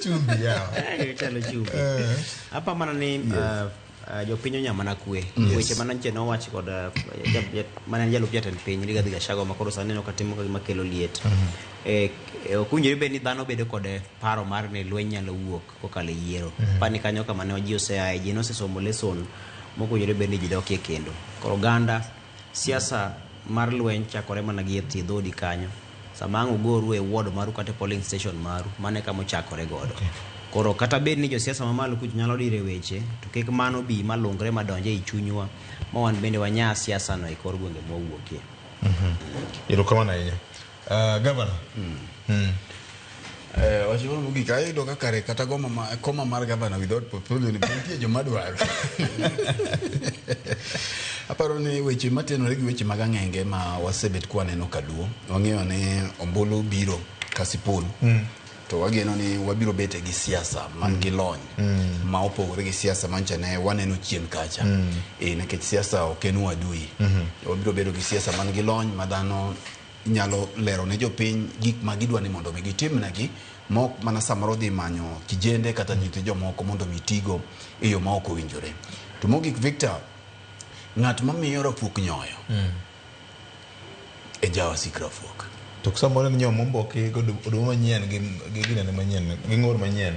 Chumbi yawa. Chalo chumbi. Apa mana ni jopiny onya mana kwe. Weche mana nche nowach kod mane en jalup jatend piny Rigathi Gachagua ma koro sani neno ka timo ka gima kelo liet. Ok owinjore bed ni dhano bedo kod paro mar ni lweny nyalo wuok kokalo e yiero. Pani kanyo kama ne ji oseaye, ji nosesomo lesson mok owinjore bed ni ji dokie kendo. Koro oganda siasa mar lweny chakore mana gi e tie dhodi kanyo. Sama ang' ugoru e ward maru kata e polling station maru, mano e kama ochakore godo. Koro kata bed ni josiasa mamalo kucho nyalo dire weche, to kik mano bi malungre madonj ei chunywa ma wan bende wanya siasa no e kor gwenge mwawuokie. Erokamano ahinya. Governor. Wach moro mogik ayudo ka kare kata goma ma, koma mar gavana without portfolio ni nitie joma dwaro. Aparo ni weche matenore gi weche mag ang'enge ma wasebet kwaneno kaluo, wang'eyo ni ombulu biro ka sipul. To wageno ni wabiro bet gi siasa man gi lony ma opogore gi siasa mancha ne waneno chien kacha. Nikech siasa ok en uadui. Wabiro bedo gi siasa man gi lony ma dhano nyalo lero ne jopiny gik ma gidwa ni mondo mi gitimnegi ma ok mana samoro dhi manyo kijende kata nyithi jomoko mondo mi tigo e yo ma ok owinjore. To mogik Victor, ng'at mamiyo rafuok nyoyo e jawasik rafuok. To samoro en nyoyo momboki gi oduma manyien gi ginene manyien gi ng'or manyien.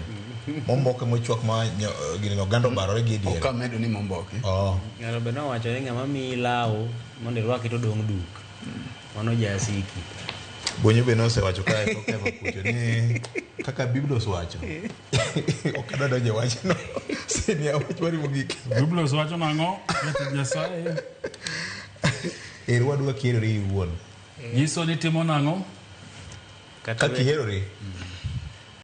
Momboke mochwak ma ginene oganda obarore gi e diere. Ok amedo ni momboki. Ng'ato be nowacho ni ng'ama miyi law mondo irwaki to odong' duk. Mano jasiki. Bonyo be nosewacho kae to keva kucho ni kaka Biblos wacho. Ok adwa donjo e wachno. Senia wach mari mogik. Biblos wacho nang'o? Jatich Nyasaye. Er wadwa kiherori iwuon. Nyiso ni timo nang'o? Kaka iherori.